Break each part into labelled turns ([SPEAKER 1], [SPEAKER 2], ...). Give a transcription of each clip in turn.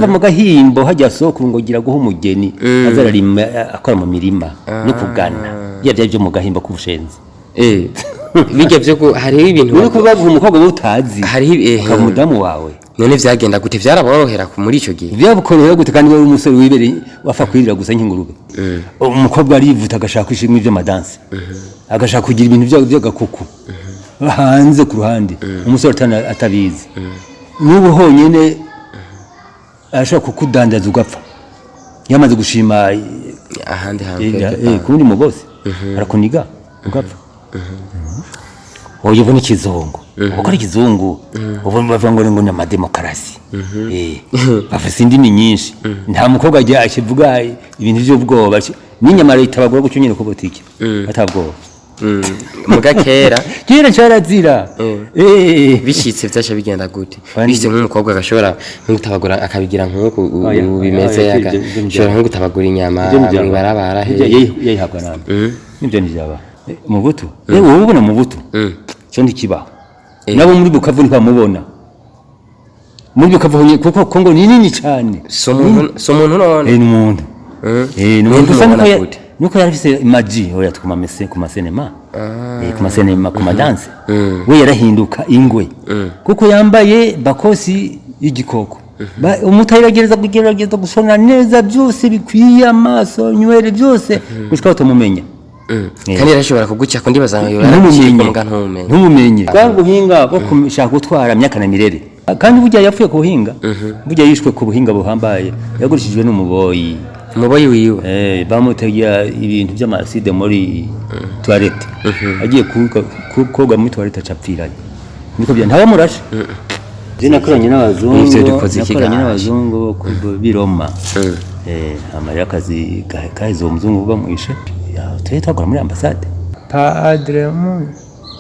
[SPEAKER 1] Byava mu gahimbo hajya sokuru ngo gira guha umugeni azararima, akora mu mirima no kugana. Bya byari byo mu gahimbo k'ubushenzi.
[SPEAKER 2] Bijya byo hariho ibintu
[SPEAKER 1] Uri kubaguha umukobwa wowe utazi,
[SPEAKER 2] hariho
[SPEAKER 1] ukaba umudamu wawe.
[SPEAKER 2] None vyagenda gute? Vyaraborohera muri ico gihe?
[SPEAKER 1] Byabukorohera gute kandi wowe umusore wibereye wapfa kwirira gusa nk'ingurube? Umukobwa arivuta agashaka kwishimwa iby'amadansi, agashaka kugira ibintu by'agakuku hanze ku ruhande, umusore atabizi. N'ubu honyine arashobora kukudandaza ugapfa yamaze gushima.
[SPEAKER 2] Ahandi hantu
[SPEAKER 1] Ku wundi mugose arakuniga ugapfa. Oya, ubu ni ikizungu, ubu ari ikizungu, ubu bavuga ngo ni amademokarasi. Bafise indimi nyinshi, nta mukobwa agiye akivuga ibintu by'ubwoba n'inyama leta bagura gutyo nyine ku butike atabwoba.
[SPEAKER 2] Muga kera
[SPEAKER 1] Kera carazira.
[SPEAKER 2] Bishitse vyaca bigenda gute? Bishitse nk'umukobwa agashobora nko gutabagura, akabigira nk'uku
[SPEAKER 1] Oya,
[SPEAKER 2] bimeze,
[SPEAKER 1] oya, ivyo
[SPEAKER 2] agashobora nko gutabagura inyama
[SPEAKER 1] Ivyo ntivyaba.
[SPEAKER 2] mw'ibarabara
[SPEAKER 1] Ivyo
[SPEAKER 2] he?
[SPEAKER 1] Yayihabwa nande? Nibyo ntivyaba. Mu buto, wowe ubona mu buto cyo ntikibaho. Nabo muri Bukavu ntibamubona muri Bukavu honyine, kuko Kongo ni nini cyane.
[SPEAKER 2] Si umuntu none?
[SPEAKER 1] Ni umuntu. Ni umuntu gusa.
[SPEAKER 2] Ntumubona
[SPEAKER 1] Nuko
[SPEAKER 2] gute?
[SPEAKER 1] Nuko yari afise maji, oya, ku mamese, ku masenema, ku masenema, ku madanse, we yarahinduka ingwe kuko yambaye bakosi y'igikoko. Umutayiragereza kugerageza gushona neza byose bikwiye, amaso nywere byose, gushika batamumenya.
[SPEAKER 2] Kandi yarashobora kuguca ko ndibaza ngo yaraguciye
[SPEAKER 1] Ntumumenye.
[SPEAKER 2] Muga ntumumenye.
[SPEAKER 1] Ntumumenye. Bwa buhinga bwo gushaka gutwara myaka na mirere, kandi burya yapfuye ku buhinga, burya yishwe ku buhinga buhambaye, yagurishijwe n'umuboyi.
[SPEAKER 2] Umuboyi wiwe?
[SPEAKER 1] Bamutegera ibintu by'amaside muri toilette, agiye koga muri toilette acapfiranye. Niko bya ntawamurashe. Je nakoranye n'abazungu.
[SPEAKER 2] Nivyo dukoze
[SPEAKER 1] Nakoranye
[SPEAKER 2] ikiganiro.
[SPEAKER 1] n'abazungu bo b'i Roma. Amarira akazi kaheze, uwo muzungu bamwishe. Twe twakora muri ambasade.
[SPEAKER 3] Padre mon,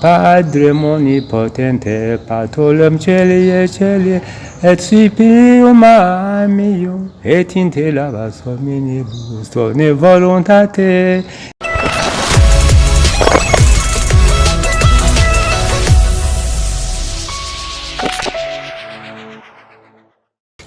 [SPEAKER 3] Padre omnipotente, patolem celie celie, et superium meum, et in te lavas hominibus, ne voluntate.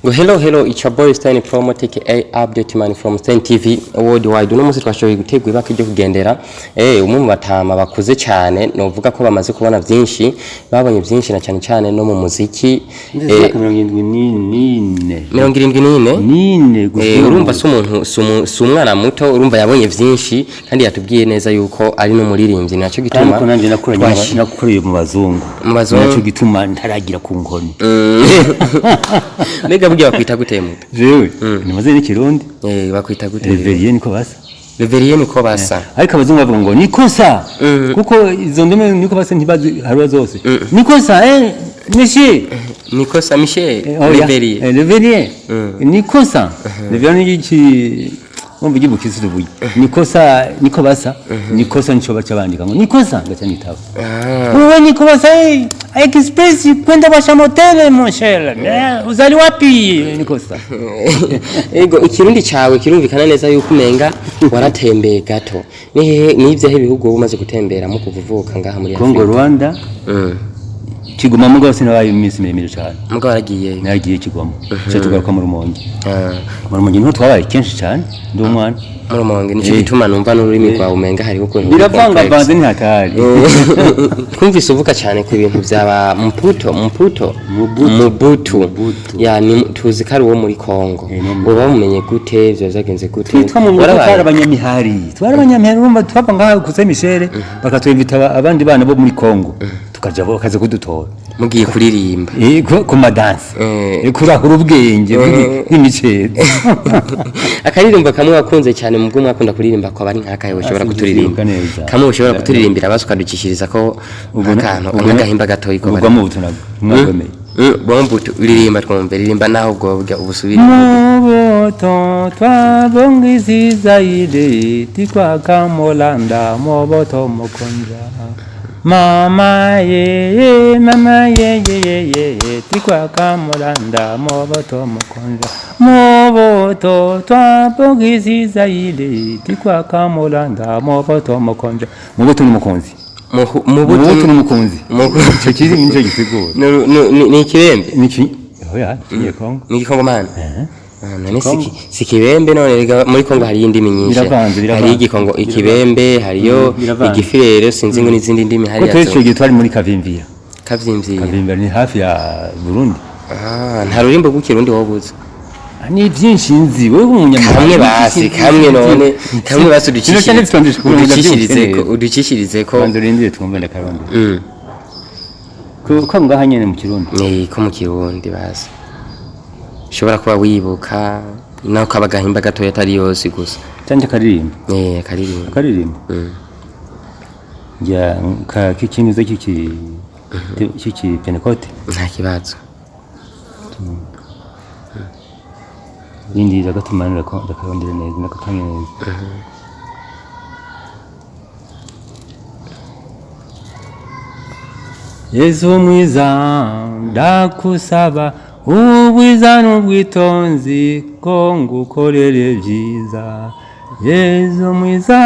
[SPEAKER 2] Ngo hello hello, it's your boy Stein Promo TKA update man from Stein TV worldwide. Uno munsi twashoboye gutegura ibaka ryo kugendera umwe mu batama bakuze cyane, novuga ko bamaze kubona byinshi, babonye byinshi na cyane cyane no mu muziki.
[SPEAKER 1] Imyaka 74.
[SPEAKER 2] 74.
[SPEAKER 1] Nine gusa.
[SPEAKER 2] Urumva si umuntu, si umwana muto, urumva yabonye byinshi kandi yatubwiye neza yuko ari n'umuririmbyi, nacyo
[SPEAKER 1] Kandi
[SPEAKER 2] gituma
[SPEAKER 1] ko nanjye nakoranye nakoreye mu bazungu.
[SPEAKER 2] Mu bazungu.
[SPEAKER 1] Nacyo gituma ntaragira ku nkoni.
[SPEAKER 2] Mbega burya bakwita gute muto?
[SPEAKER 1] Jewe nimaze n'ikirundi.
[SPEAKER 2] Bakwita gute?
[SPEAKER 1] Reveriye niko basa.
[SPEAKER 2] Reveriye niko basa.
[SPEAKER 1] Ariko abazungu bavuga ngo nikosa, kuko izo ndimi niko basa ntibazi harura zose. Nikosa, monsieur.
[SPEAKER 2] Nikosa Michel.
[SPEAKER 1] Oya.
[SPEAKER 2] Reveriye.
[SPEAKER 1] Reveriye nikosa, Reveriye ni iki? Wumva igibukisi tuvuye nikosa, niko basa, nikosa nico baca bandika ngo nikosa, ngaca nitaba. Wewe niko basa, express kwenda kwa Shamotel, mon cher. Uzali wapi nikosa?
[SPEAKER 2] Ego, ikirundi cawe kirumvikana neza yuko umenga waratembeye gato. Ni hehe, ni ivyahe bihugu wowe umaze gutemberamo kuva uvuka ngaha muri
[SPEAKER 1] Congo,
[SPEAKER 2] Afrika?
[SPEAKER 1] Rwanda, Kigoma, mugabo sinabaye iminsi miremire cyane.
[SPEAKER 2] Mugabo waragiyeyo?
[SPEAKER 1] Nagiye Kigoma, cyo tugaruka mu Rumonge. Mu Rumonge niho twabaye kenshi cyane ndi umwana.
[SPEAKER 2] Mu Rumonge nico gituma numva n'ururimi rwawe umenga hariho ukuntu ruri
[SPEAKER 1] Biravangavanze, ntihatari.
[SPEAKER 2] Complex. Twumvise uvuga cyane ku bintu byaba Mputo, Mputo,
[SPEAKER 1] Mubutu.
[SPEAKER 2] Mubutu. Ya, ni tuzi ko ari uwo muri Congo.
[SPEAKER 1] No muri
[SPEAKER 2] Uba wamumenye gute? Ivyo vyagenze gute?
[SPEAKER 1] Twitwa mu
[SPEAKER 2] Warabaye?
[SPEAKER 1] twari abanyamihari, twari abanyamihari. Urumva twava ngaha ku Saint Michel, bakatwinvita abandi bana bo muri Congo, tukaja bakaza kudutora.
[SPEAKER 2] Mugiye kuririmba?
[SPEAKER 1] Ku madansi. Kurahura ubwenge bw'imiceri.
[SPEAKER 2] Akaririmbo kamwe wakunze cyane mu bwo mwakunda kuririmba kwa bari nk'akahe ushobora kuturirimba?
[SPEAKER 1] Sinzibuka neza.
[SPEAKER 2] Kamwe ushobora kuturirimbira basi ukaducishiriza ko nk'akantu, nk'agahimba gatoyi ko
[SPEAKER 1] Ubwo
[SPEAKER 2] bari
[SPEAKER 1] mu buto nabwo mwagomeye.
[SPEAKER 2] Bombutu, uririmba twumve, ririmba naho ubwo burya ubusubire.
[SPEAKER 3] Moboto twabongisi zaire tikwaka molanda moboto mokonja mama ye mama ye ye ye ye tikwaka molanda moboto mokonja moboto twabongisi zaire tikwaka molanda moboto mokonja.
[SPEAKER 1] Mubuto ni umukunzi.
[SPEAKER 2] Mubutu.
[SPEAKER 1] Mubuto ni umukunzi. Icyo kiri nicyo gisigura.
[SPEAKER 2] Ni ikirembe?
[SPEAKER 1] Niki? Oya, kiye Kongo.
[SPEAKER 2] Ni igikongomani. Ah, none si kibembe none rega muri Kongo hari indimi nyinshi.
[SPEAKER 1] Biravanze, biravanze.
[SPEAKER 2] Hari igikongo ikibembe, hariyo
[SPEAKER 1] Biravanze.
[SPEAKER 2] igifirero, sinzi ngo n'izindi ndimi
[SPEAKER 1] Ko
[SPEAKER 2] hariya.
[SPEAKER 1] twese icyo gihe twari muri Kavimvira.
[SPEAKER 2] Kavyimvira.
[SPEAKER 1] Kavimvira ni hafi ya Burundi.
[SPEAKER 2] Ah, nta rurimbo rw'ikirundi wowe uzi?
[SPEAKER 1] Ah, ni byinshi nzi wewe umunyamahanga.
[SPEAKER 2] Kamwe basi, kamwe none, kamwe basi
[SPEAKER 1] uducishirize
[SPEAKER 2] uducishirize ko.
[SPEAKER 1] Banza urindire twumve ndakarundi. Ko ngaha nyene mu Kirundi.
[SPEAKER 2] Ni ko mu Kirundi basi. Ushobora kuba wibuka naho kaba gahimba gatoya atari yose gusa.
[SPEAKER 1] Cyanje karirimba.
[SPEAKER 2] Eh, karirimba.
[SPEAKER 1] Karirimba. Ya ka kikinizo kiki kiki Pentecote.
[SPEAKER 2] Nta kibazo.
[SPEAKER 1] Rindira gatumanira ko ndakarondera neza ndakakanya neza. Yesu mwiza ndakusaba ubwiza n'ubwitonzi ko ngukorere byiza. Yesu mwiza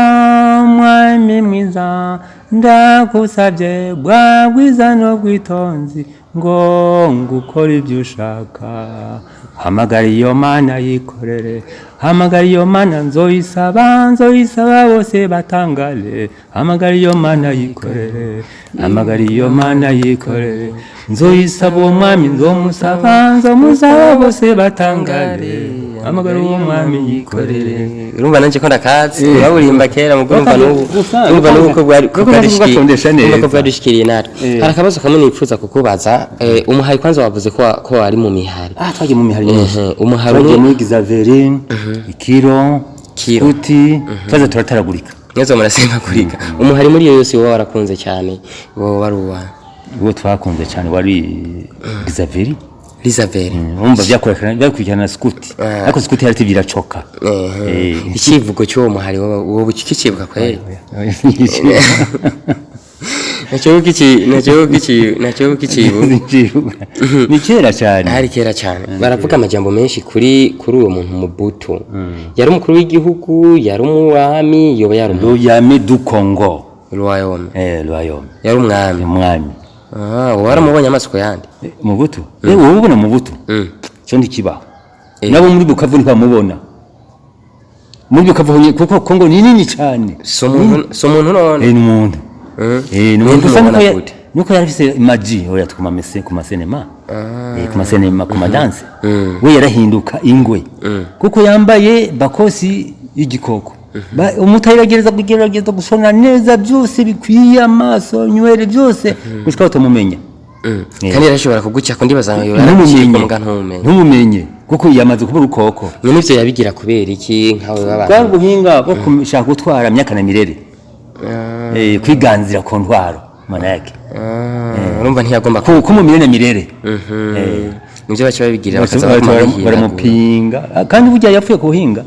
[SPEAKER 1] mwami mwiza ndakusabye bwa bwiza n'ubwitonzi ngo ngukore ibyo ushaka. Hamagara iyo mana yikorere, hamagara iyo mana nzoyisaba, nzoyisaba bose batangale. Hamagara iyo mana yikorere, hamagara iyo mana yikorere, nzoyisaba uwo mwami nzomusaba, nzomusaba bose batangale. Hamagara uwo mwami yikorere.
[SPEAKER 2] Urumva nanje ko ndakazi uraburimba kera mu urumva n'ubu urumva n'ubu ko bwari ko
[SPEAKER 1] neza.
[SPEAKER 2] bwadushikiriye natwe. Hari akabazo kamwe nipfuza kukubaza. Umuhari kwanza wavuze ko ko wari mu mihari.
[SPEAKER 1] Ah, twagiye mu mihari myinshi.
[SPEAKER 2] Umuhari
[SPEAKER 1] Twagiye
[SPEAKER 2] umwe
[SPEAKER 1] muri Gizaverin, Ikiro,
[SPEAKER 2] Kiro.
[SPEAKER 1] Kuti, twaza turataragurika.
[SPEAKER 2] Mwese murasimbagurika. Umuhari muri iyo yose wowe warakunze cyane wowe wari uwa
[SPEAKER 1] Uwo twakunze cyane wari Gizaveri.
[SPEAKER 2] Lizaveri.
[SPEAKER 1] Urumva byakurikirana byakurikirana na Scuti. Ariko Scuti yari iracoka.
[SPEAKER 2] Icivugo cy'uwo muhari wowe wowe ukicibuka kweri? Nacyo ukicibuka.
[SPEAKER 1] Ni kera cyane.
[SPEAKER 2] Hari kera cyane baravuga amajambo menshi kuri uwo muntu Mobutu. Yari umukuru w'igihugu, yari umwami, yoba yari umu
[SPEAKER 1] Royaume du Congo.
[SPEAKER 2] royaume.
[SPEAKER 1] Royaume.
[SPEAKER 2] Yari umwami.
[SPEAKER 1] Umwami.
[SPEAKER 2] Ah, waramubonye amaso yandi?
[SPEAKER 1] Mobutu. Wowe ubona Mobutu? Cyo ntikibaho. Nabo muri Bukavu ntibamubona. Muri Bukavu nyine, kuko Congo ni nini cyane.
[SPEAKER 2] Si umuntu none?
[SPEAKER 1] Ni umuntu. Ni
[SPEAKER 2] Ni
[SPEAKER 1] umuntu gusa
[SPEAKER 2] umubona
[SPEAKER 1] nuko
[SPEAKER 2] gute?
[SPEAKER 1] nuko yari afise maji oya ku mese ku masenema. Ku masenema ku madanse. We yarahinduka ingwe. Kuko yambaye bakosi y'igikoko. Umutayiragereza kugerageza gushona neza byose bikwiye amaso nywere byose gushika utamumenya.
[SPEAKER 2] Kandi yarashobora kuguca ko ndibaza ngo yoba yaraguciye
[SPEAKER 1] Ntumumenye.
[SPEAKER 2] ko mbwa ntumumenye.
[SPEAKER 1] Ntumumenye kuko yamaze kuba urukoko.
[SPEAKER 2] None ivyo yabigira kubera iki nkawe
[SPEAKER 1] Bwa
[SPEAKER 2] w'abantu?
[SPEAKER 1] buhinga bwo gushaka gutwara myaka na mirere. Kwiganzira ku ntwaro mana yake.
[SPEAKER 2] Urumva ntiyagomba
[SPEAKER 1] Ku mu mirere na mirere.
[SPEAKER 2] Nivyo baca babigirira bakaza
[SPEAKER 1] Baramupinga. Kandi burya yapfuye ku buhinga.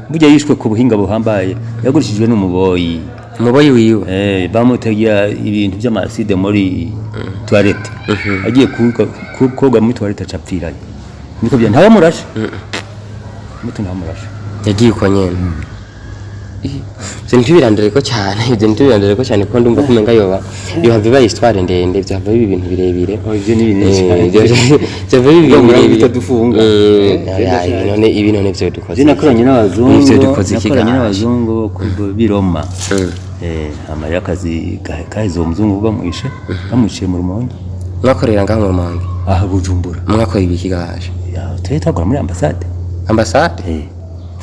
[SPEAKER 1] Burya yishwe ku buhinga buhambaye. Yagurishijwe n'umuboyi.
[SPEAKER 2] Umuboyi wiwe.
[SPEAKER 1] Bamutegera ibintu by'amaside muri toilette. Agiye koga muri toilette acapfirayo. Niko bya ntawamurashe. Mutu ntawamurashe.
[SPEAKER 2] Yagiye uko nyene. Ivyo ntibirandureko cyane, ivyo ntibirandureko cyane kuko ndumva ko umenga yoba yohava iba histoire ndende, vyohava biba ibintu birebire.
[SPEAKER 1] Oh, ivyo ni binini cyane.
[SPEAKER 2] Vyohava biba ibintu
[SPEAKER 1] Ndumva
[SPEAKER 2] birebire.
[SPEAKER 1] bitadufunga.
[SPEAKER 2] Oya, ibi none ibi none vyo dukoze.
[SPEAKER 1] Je nakoranye n'abazungu,
[SPEAKER 2] Ivyo dukoze iki
[SPEAKER 1] nakoranye
[SPEAKER 2] gaje?
[SPEAKER 1] n'abazungu bo ku b'i Roma. Amarira akazi kaheze uwo muzungu bamwishe, bamwiciye mu Rumonge,
[SPEAKER 2] Mwakorera ngaho mu Rumonge?
[SPEAKER 1] aha Bujumbura.
[SPEAKER 2] Mwakora ibiki gaje?
[SPEAKER 1] Ya, twe twakora muri ambasade.
[SPEAKER 2] Ambasade?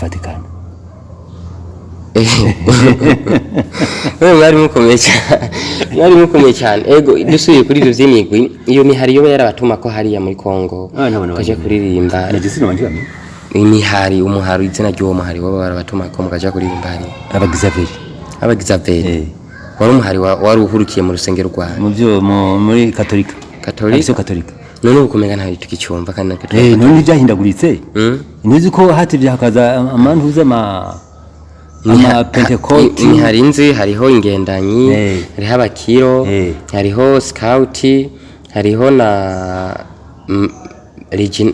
[SPEAKER 1] Vatican.
[SPEAKER 2] Wewe mwari mukomeye cyane, mwari mukomeye cyane. Ego, dusubiye kuri ivyo vy'imigwi, iyo mihari yoba yarabatuma ko hariya muri Kongo
[SPEAKER 1] Ah, ntabona
[SPEAKER 2] ukaja
[SPEAKER 1] banyene.
[SPEAKER 2] kuririmba.
[SPEAKER 1] Naje sinabanje bamenye.
[SPEAKER 2] Imihari, umuhari, izina ry'uwo muhari woba warabatuma ko mukaja kuririmba hariya?
[SPEAKER 1] Abagizaveri.
[SPEAKER 2] Abagizaveri. Wari umuhari wari uhurukiye mu rusengero rwa
[SPEAKER 1] Mu byo muri Katolika.
[SPEAKER 2] Katolika?
[SPEAKER 1] Action Katolika.
[SPEAKER 2] None ubu kumenga ntayo tukicyumva kandi natwe
[SPEAKER 1] None byahindaguritse. Ntuzi ko hatevye hakaza amantuze ama Pentecote.
[SPEAKER 2] Imihari nzi hariho ingendanyi, hariho abakiro, hariho scout, hariho na Regina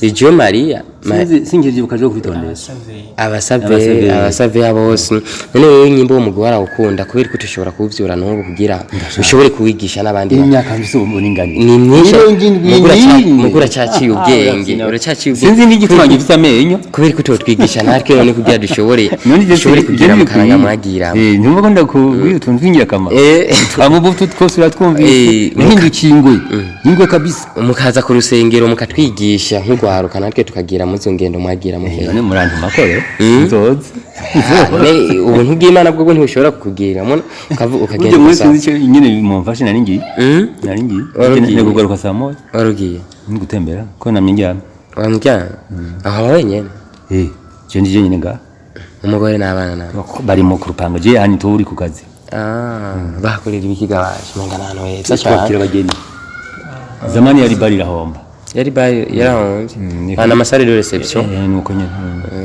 [SPEAKER 2] Regio Maria.
[SPEAKER 1] Sinkivyibuka jo kwitondesha.
[SPEAKER 2] Abasave
[SPEAKER 1] Abasave.
[SPEAKER 2] Abasave bose. None wewe nyimba uwo mugwi warawukunda, kubera ko utoshobora kuwuvyura n'ubu kugira ushobore kuwigisha n'abandi
[SPEAKER 1] Imyaka mfise ubu ni ingani?
[SPEAKER 2] Ni myinshi.
[SPEAKER 1] 71.
[SPEAKER 2] Mugu uracaciye ubwenge, uracaciye ubwenge.
[SPEAKER 1] Sinzi n'igituma ngifise amenyo.
[SPEAKER 2] Kubera ko utotwigisha natwe none kugira dushobore
[SPEAKER 1] None ivyo
[SPEAKER 2] dushobore kugira mu karanga mwagira.
[SPEAKER 1] Ntumva ko ndakubwira utuntu tw'ingirakamaro. Twamubutu twose uratwumvise. Nahindukiye ingwe, ingwe kabisa.
[SPEAKER 2] Mukaza ku rusengero mukatwigisha nk'urwaruka, natwe tukagira mu izo ngendo mwagira muhera.
[SPEAKER 1] None murantuma ko rero nzoza.
[SPEAKER 2] None ubuntu bw'Imana bwo ntibushobora kukugira ukagenda
[SPEAKER 1] Burya muri
[SPEAKER 2] gusa.
[SPEAKER 1] sinzi icyo nyine mumfashe, nari ngiye. Nari ngiye.
[SPEAKER 2] Warugiye.
[SPEAKER 1] Nari kugaruka saa 1.
[SPEAKER 2] Warugiye.
[SPEAKER 1] Ni gutembera ko namye ndyamye.
[SPEAKER 2] Wamujyana aho wenyene?
[SPEAKER 1] Eh, je ndi jenyine ngaha.
[SPEAKER 2] Umugore n'abana nawe?
[SPEAKER 1] Barimo ku rupango, je hani turi ku kazi.
[SPEAKER 2] Ah, bahakorera ibiki gabaje? Menga n'ahantu heza
[SPEAKER 1] Twakira
[SPEAKER 2] cyane.
[SPEAKER 1] abageni. Zamani yari bari irahomba.
[SPEAKER 2] Yari bari yarahomvye.
[SPEAKER 1] Ni-
[SPEAKER 2] Ah, n'amasare de reception.
[SPEAKER 1] Eh, nuko nyene.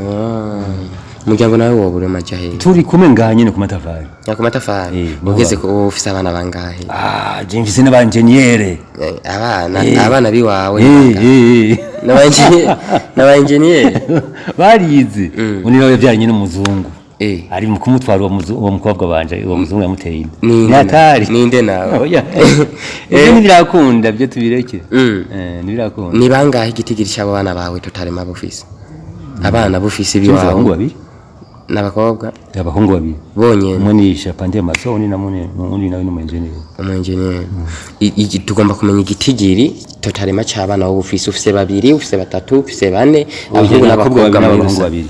[SPEAKER 2] Ah, umuryango nawe woba uri maja hehe?
[SPEAKER 1] Turi kumwe ngaha nyene ku matafari.
[SPEAKER 2] Ya, ku matafari.
[SPEAKER 1] Eh,
[SPEAKER 2] Ugeze ko wowe ufise abana bangahe?
[SPEAKER 1] Ah, je mfise n'aba engineer.
[SPEAKER 2] Abana, abana biwawe?
[SPEAKER 1] Eh, eh.
[SPEAKER 2] N'aba engineer?
[SPEAKER 1] Barize. Undi nawe yabyaranye n'umuzungu.
[SPEAKER 2] Eh.
[SPEAKER 1] Ari mu kumutwara uwo mukobwa wanje, uwo muzungu yamuteye inda.
[SPEAKER 2] Ninde
[SPEAKER 1] Ni hatari.
[SPEAKER 2] Ninde nawe?
[SPEAKER 1] Oya. Ibyo ntibirakunda, byo tubireke.
[SPEAKER 2] Mm.
[SPEAKER 1] Eh, ntibirakunda.
[SPEAKER 2] Ni bangahe igitigiri cy'abo bana bawe totarema bufise? Abana bufise
[SPEAKER 1] Mfise abahungu
[SPEAKER 2] biwawe?
[SPEAKER 1] babiri.
[SPEAKER 2] N'abakobwa?
[SPEAKER 1] Abahungu babiri.
[SPEAKER 2] Bonyene?
[SPEAKER 1] Umwe ni charpentier maçon, undi namune undi nawe ni umu engineer.
[SPEAKER 2] Umu engineer. Tugomba kumenya igitigiri totarema cy'abana wowe ufise. Ufise babiri, ufise batatu, ufise bane? Abahungu
[SPEAKER 1] Abakobwa
[SPEAKER 2] n'abakobwa
[SPEAKER 1] babiri
[SPEAKER 2] muri
[SPEAKER 1] n'abahungu
[SPEAKER 2] rusange?
[SPEAKER 1] babiri.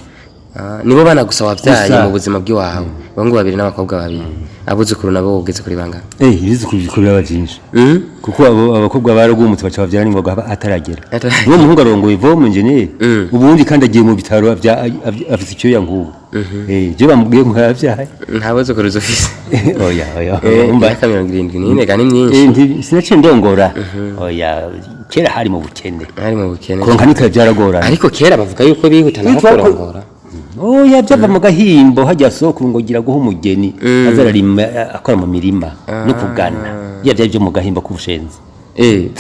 [SPEAKER 2] Ah, nibo bana gusa wabyaye
[SPEAKER 1] Gusa.
[SPEAKER 2] mu buzima bw'iwawe? Abahungu babiri n'abakobwa babiri. Abuzukuru nabo ugeze kuri bangahe?
[SPEAKER 1] Eh, ibizukuru biraba byinshi. Kuko abo abakobwa baragumutse baca bavyara n'ingoga ataragera.
[SPEAKER 2] Ataragera.
[SPEAKER 1] Uwo muhungu arongoye vomu engineer. Ubundi kandi agiye mu bitaro afise icyoya nk'ubu. Eh, je bamubwiye ngo yaravyaye.
[SPEAKER 2] Nta buzukuru ufise?
[SPEAKER 1] Oya, oya.
[SPEAKER 2] Eh,
[SPEAKER 1] Umva.
[SPEAKER 2] imyaka 74 ga ni myinshi.
[SPEAKER 1] Eh, sinaciye ndongora. Oya, kera hari mu bukene.
[SPEAKER 2] Ari mu bukene.
[SPEAKER 1] Kuronka nikaye byaragorana.
[SPEAKER 2] Ariko kera bavuga yuko bihuta naho kurongora.
[SPEAKER 1] Oya, byava mu gahimbo hajya sokuru ngo gira guha umugeni azararima, akora mu mirima no kugana. Ya byari byo mu gahimbo k'ubushenzi.
[SPEAKER 2] Eh,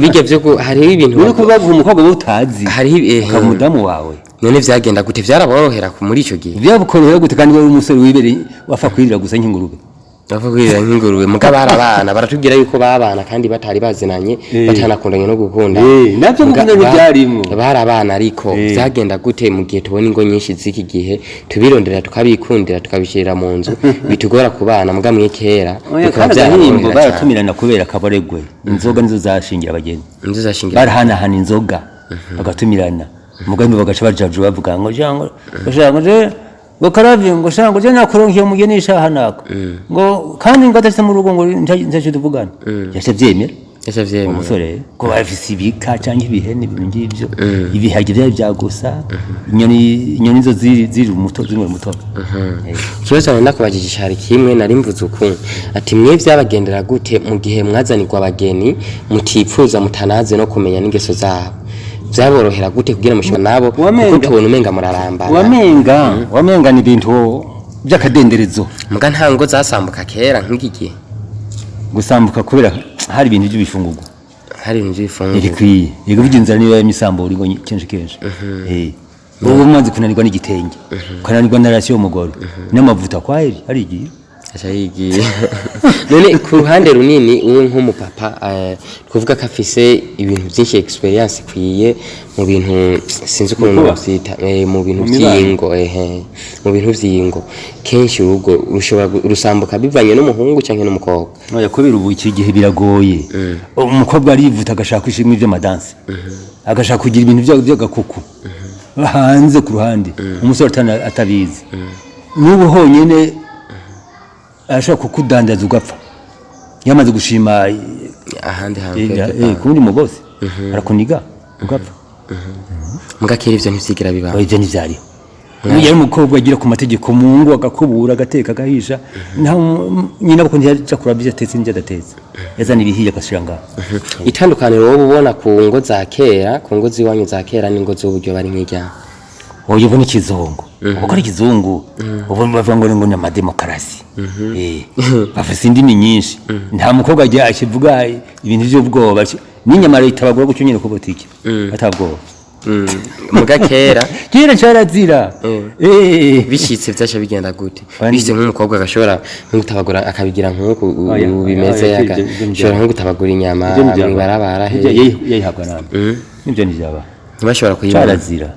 [SPEAKER 2] bijya byo hariho ibintu
[SPEAKER 1] Uri kubaguha umukobwa wowe utazi.
[SPEAKER 2] Hariho
[SPEAKER 1] Ukaba umudamu wawe.
[SPEAKER 2] None vyagenda gute? Vyaraborohera muri ico gihe?
[SPEAKER 1] Byabukorohera gute kandi wowe umusore wibereye wapfa kwirira gusa nk'ingurube?
[SPEAKER 2] Bapfa kwirira nk'ingurube. Muga barabana, baratubwira yuko babana kandi batari bazinanye, batanakundanye no gukunda.
[SPEAKER 1] Eh, navyo
[SPEAKER 2] Muga
[SPEAKER 1] gukunda ntibyarimwo.
[SPEAKER 2] Barabana ariko vyagenda gute mu gihe tubona ingo nyinshi z'iki gihe tubirondera, tukabikundira, tukabishirira mu nzu, bitugora kubana? Muga mwe kera
[SPEAKER 1] Oya,
[SPEAKER 2] bikaba
[SPEAKER 1] kandi agahimbo
[SPEAKER 2] vyaraborohera cane.
[SPEAKER 1] baratumirana kubera akabaregwe. Inzoga nizo zashingira abagenzi.
[SPEAKER 2] Inzu zashingira.
[SPEAKER 1] Barahanahana inzoga bagatumirana, umugambi bagaca bajaju bavuga ngo jango ngo jango je ngo karavi ngo shango je nakuronkiye umugeni shaha nako ngo kandi ngo adafite mu rugo ngo ntaco tuvugana, yaca avyemera.
[SPEAKER 2] Yaca avyemera.
[SPEAKER 1] Umusore ko bafise ibika canke ibihene, ibintu ngivyo, ibihage vyari vyagusa, inyoni, inyoni zo ziri umuto, ziri mu mutobe.
[SPEAKER 2] Ikibazo nari nakubajije cari kimwe, nari mvuze uku ati: mwe vyabagendera gute mu gihe mwazanirwa abageni mutipfuza, mutanazi no kumenya n'ingeso zabo? Vyaborohera gute kugira mushobora nabo? Kuko tubona umenga murarambana.
[SPEAKER 1] Wamenga ni ibintu by'akadenderezo.
[SPEAKER 2] Muga nta ngo zasambuka kera nk'iki gihe?
[SPEAKER 1] Gusambuka kubera hari ibintu by'ibifungurwa
[SPEAKER 2] Hari ibintu by'ibifungurwa.
[SPEAKER 1] Ntibikwiye. Yego, burya inzara niyo yamisambura ingo kenshi kenshi. Eh, wowe umaze kunanirwa n'igitenge, ukananirwa na rasiyo y'umugore n'amavuta, kwaheri hari igihe.
[SPEAKER 2] Aca yigiye. None ku ruhande runini uwe nk'umupapa, twavuga ko afise ibintu byinshi, experience ikwiye mu bintu, sinzi ukuntu
[SPEAKER 1] Kuba?
[SPEAKER 2] bavyita, mu bintu
[SPEAKER 1] Mu mibano.
[SPEAKER 2] vy'ingo, ehe, mu bintu vy'ingo, kenshi urugo rushobora rusambuka bivanye n'umuhungu canke n'umukobwa?
[SPEAKER 1] Oya, kubera ubu iki gihe biragoye. Umukobwa arivuta agashaka kwishimwa iby'amadansi, agashaka kugira ibintu by'agakuku hanze ku ruhande, umusore atabizi. N'ubu honyine arashobora kukudandaza ugapfa yamaze gushima.
[SPEAKER 2] Ahandi hantu?
[SPEAKER 1] Kundi mu bose arakuniga ugapfa.
[SPEAKER 2] Muga kera ivyo ntivyigira biba?
[SPEAKER 1] Oya, ivyo ntivyariho. Yari umukobwa agira ku mategeko mu ngo, agakubura, agateka, agahisha. Nta nyina kuko ntiyaja kuraba ivyo atetse n'ivyo adatetse, yazana ibihiye agashira ngaho.
[SPEAKER 2] Itandukaniro wowe ubona ku ngo za kera, ku ngo z'iwanyu za kera n'ingo z'uburyo bari nk'irya?
[SPEAKER 1] Oya, ubu ni ikizungu, ubu ari ikizungu, ubu bavuga ngo ni amademokarasi. Eh, bafise indimi nyinshi. Nta mukobwa agiye akivuga ibintu vy'ubwoba, n'inyama leta bagura gutyo nyene ku botike atabwoba.
[SPEAKER 2] Muga kera
[SPEAKER 1] Kera carazira.
[SPEAKER 2] Bishitse vyasha bigenda gute? Bishitse nk'umukobwa agashobora nko gutabagura, akabigira nk'uku
[SPEAKER 1] Oya,
[SPEAKER 2] ubu bimeze,
[SPEAKER 1] oya, ivyo
[SPEAKER 2] agashobora nko gutabagura inyama
[SPEAKER 1] Ivyo ntivyaba.
[SPEAKER 2] mw'ibarabara
[SPEAKER 1] Ivyo
[SPEAKER 2] he
[SPEAKER 1] yayihabwa nabi. Nivyo ntivyaba.
[SPEAKER 2] Ntibashobora kuyibona.
[SPEAKER 1] Carazira,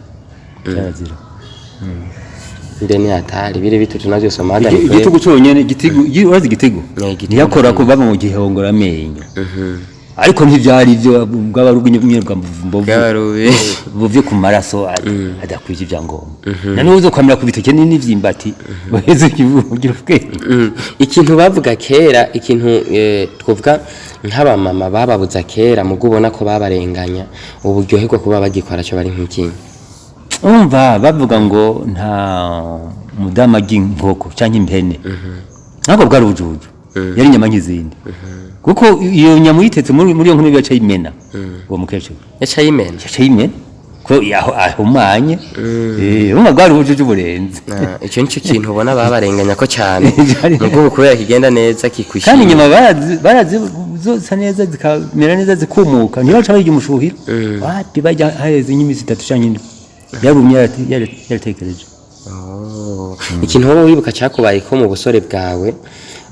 [SPEAKER 1] carazira.
[SPEAKER 2] Nde ni hatari bire bitutu navyo somaga ni kweli.
[SPEAKER 1] Igitugu conyene, igitigu, urazi igitigu?
[SPEAKER 2] Yeah, igitigu.
[SPEAKER 1] Ntiyakora ko bava mu gihongora amenyo, ariko ntivyari ivyo, bwaba ari ubw'nyene bwa mbovu.
[SPEAKER 2] Bw'abarubi.
[SPEAKER 1] Buvye ku maraso adakwije ivyangombwa, na n'uwo uzokwamira ku bitoke n'ivyimbati uheze ugira ubwenge.
[SPEAKER 2] Ikintu bavuga kera, ikintu twovuga nk'abamama bababuza kera, mugo ubona ko babarenganya, ubu buryoherwa kuba bagikora cyo bari nk'ikintu.
[SPEAKER 1] Umva, bavuga ngo nta mudamu arya inkoko canke impene. Ntabwo bwari ubujuju, yari inyama nk'izindi, kuko iyo nyama uyitetse muri iyo nkono yaca yimena uwo mukecuru.
[SPEAKER 2] Yaca yimena.
[SPEAKER 1] Yaca yimena ko yaho ahumanye. Urumva bwari ubujuju burenze.
[SPEAKER 2] Ah, icyo nicyo kintu ubona babarenganya ko cyane.
[SPEAKER 1] Byari-
[SPEAKER 2] Mugo ubu kubera kigenda neza kikwishima.
[SPEAKER 1] Kandi inyama barazi zosa neza, zikamera neza, zikumuka, ntibaca barya umushuhiro wapi, bajya haheze nk'iminsi 3 canke 7 yarumye, yaratekereje.
[SPEAKER 2] Oh. Ikintu wowe wibuka cyakubaye ko mu busore bwawe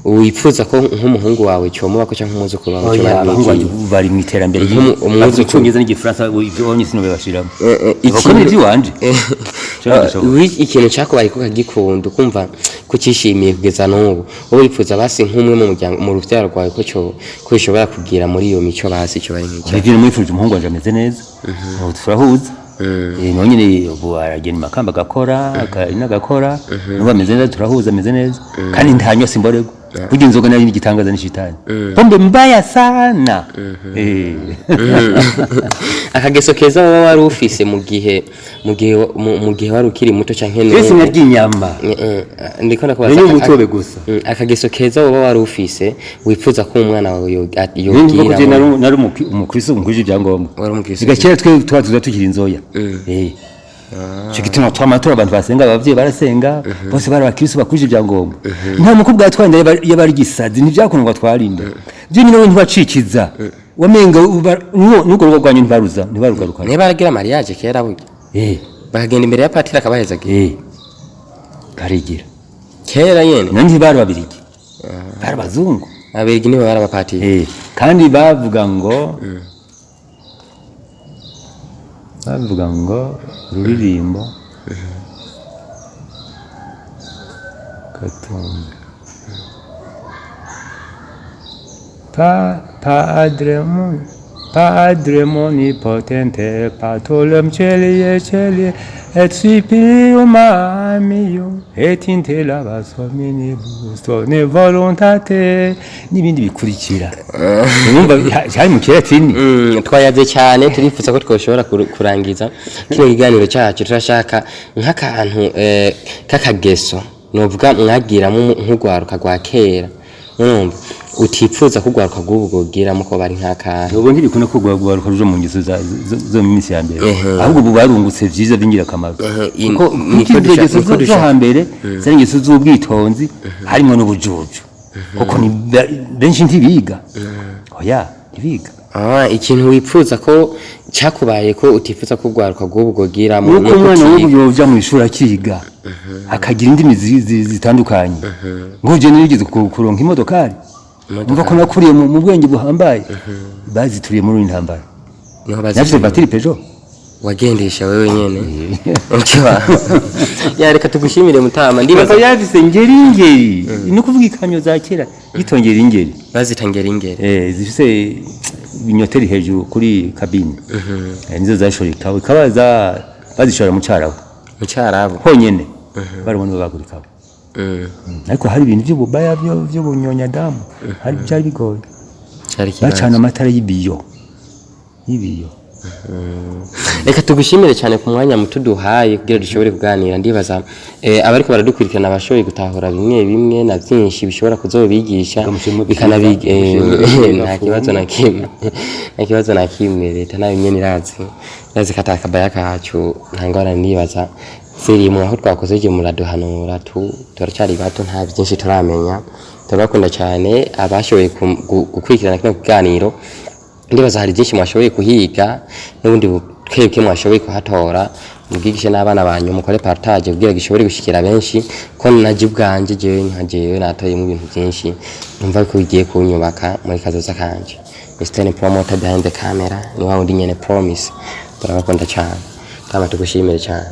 [SPEAKER 2] wipfuza ko nk'umuhungu wawe cyomuba ko cyangwa nk'umwuzukuru wawe
[SPEAKER 1] Oya,
[SPEAKER 2] cyoba
[SPEAKER 1] abahungu
[SPEAKER 2] ari
[SPEAKER 1] banjye bari mu iterambere.
[SPEAKER 2] Umwuzukuru.
[SPEAKER 1] Icyongereza n'igifaransa ibyo wabonye sinubibashiramo. Kuko
[SPEAKER 2] Ikintu-
[SPEAKER 1] ni iby'iwanje. Cyo.
[SPEAKER 2] Ikintu cyakubaye ko ukagikunda, ukumva kucyishimiye kugeza n'ubu, wowe wifuza basi nk'umwe mu muryango, mu rubyaro rwawe, ko cyo ko bishobora kugira muri iyo mico, basi cyo bari nk'icyo.
[SPEAKER 1] Ibyo mwifurije, umuhungu wanje ameze neza, ubu turahuza. Nawe nyine ubu aragenda i Makamba agakora, agakora n'ubu ameze neza, turahuza, ameze neza, kandi ntanywa, simborerwa. Burya inzoga nayo ni igitangaza, ni shitani, pombe mbaya sana.
[SPEAKER 2] Akageso keza wowe wari ufise mu gihe wari ukiri muto canke
[SPEAKER 1] Twese
[SPEAKER 2] n'ubu?
[SPEAKER 1] narya inyama.
[SPEAKER 2] Ndiko ndakubaza.
[SPEAKER 1] Nenye umutobe gusa.
[SPEAKER 2] Akageso keza wowe wari ufise wifuza ko umwana wawe
[SPEAKER 1] Nimba ko je
[SPEAKER 2] yogira.
[SPEAKER 1] nari umukristo nkwije ibyangombwa.
[SPEAKER 2] Wari umukristo.
[SPEAKER 1] Ziga kera twe tuba tuza tukiri inzoya. Ico gituma twama turi abantu basenga, abavyeyi barasenga, bose bari abakristo bakwije ibyangombwa. Nta mukobwa yatwaye inda yaba ari igisazi, ntivyakundwa twarinda. Vyo nyine we ntibacikiza. Wamenga n'urwo rugo rwanyu ntibaruza, ntibarugarukana.
[SPEAKER 2] Niba baragira mariage kera burya, bakagenda imbere ya patiri akabahezagira.
[SPEAKER 1] Barigira.
[SPEAKER 2] Kera nyene.
[SPEAKER 1] None ntibari babirigi. Bari abazungu.
[SPEAKER 2] Abirigi nibo bari abapatiri.
[SPEAKER 1] Kandi bavuga ngo ururirimbo Katumba pa Padre mon Padre omnipotente patolem celie celie et spirium mio et in te lavas hominibus ne voluntate n'ibindi bikurikira. Urumva hari mu kilatini.
[SPEAKER 2] Twayaze cyane, turifuza ko twoshobora kurangiza kino kiganiro cyacu. Turashaka nk'akantu k'akageso novuga mwagiramo nk'urwaruka rwa kera, urumva utipfuza ko urwaruka rw'ubu rwogiramo, ko bari nk'akantu.
[SPEAKER 1] Ubu ntibikunda ko rwaruka ruja mu ngeso zo mu minsi ya mbere, ahubwo ubu barungutse vyiza by'ingirakamaro, kuko
[SPEAKER 2] niko
[SPEAKER 1] izo ngeso
[SPEAKER 2] niko
[SPEAKER 1] zo hambere zari ingeso z'ubwitonzi, harimo n'ubujuju, kuko ni benshi ntibiga, oya, ntibiga.
[SPEAKER 2] Ah, ikintu wipfuza ko cyakubaye ko utifuza ko urwaruka rw'ubu rwogiramo
[SPEAKER 1] Nuko
[SPEAKER 2] ni
[SPEAKER 1] umwana
[SPEAKER 2] ukutiga.
[SPEAKER 1] w'ubu yoja mu ishuri akiga, akagira indimi zitandukanye. Ngo je nigeze kuronka imodokari, umva ko nakuriye mu bwenge buhambaye, bazituriye muri iyi ntambara.
[SPEAKER 2] Niho
[SPEAKER 1] Nafise
[SPEAKER 2] bazituriye.
[SPEAKER 1] voiture Peugeot.
[SPEAKER 2] Wagendesha wewe nyene? Ukiwa ya, reka tugushimire mutama, ndibaza.
[SPEAKER 1] Papa yafise ngeri ngeri, ni ukuvuga ikamyo za kera yitongera ingeri.
[SPEAKER 2] Bazita ngeri ngeri.
[SPEAKER 1] Zifise ibinyoteri hejuru kuri kabine. Nizo zashora ikawa, ikawa za bazishora mu Carabu.
[SPEAKER 2] Mu Cyarabu.
[SPEAKER 1] Honyene barabona bagura ikawa. Ariko hari ibintu by'ububaya by'ubunyonyadamu, hari byari bigoye.
[SPEAKER 2] Cyari kibazo.
[SPEAKER 1] Bacana amatara y'ibiyo.
[SPEAKER 2] Reka tugushimire cyane ku mwanya muto duhaye kugira dushobore kuganira. Ndibaza abariko baradukurikirana bashoboye gutahura bimwe bimwe na byinshi bishobora kuzobigisha.
[SPEAKER 1] Mushimwe.
[SPEAKER 2] Bikanabiga.
[SPEAKER 1] Mushimwe.
[SPEAKER 2] Nta kibazo na kimwe, nta kibazo na kimwe. Leta nayo nyene irazi kata akabaya kacu, nta ngorane nibaza ziri aho twakoze igihe muraduhanura. Turacyari bato, nta byinshi turamenya. Turabakunda cyane abashoboye gukurikirana kino kiganiro. Ndibaza hari byinshi mwashoboye kuhiga n'ubundi. Twebwe mwashoboye kuhatora, mubwigishe n'abana banyu, mukore partage kugira gishobore gushikira benshi, ko naje ubwanje jewe nka jewe natoyemo ibintu byinshi, numva ko bigiye kunyubaka muri kazoza kanje. Mr. Promoter behind the camera ni wa wundi nyene Promise. Turabakunda cyane, tama tugushimire cyane.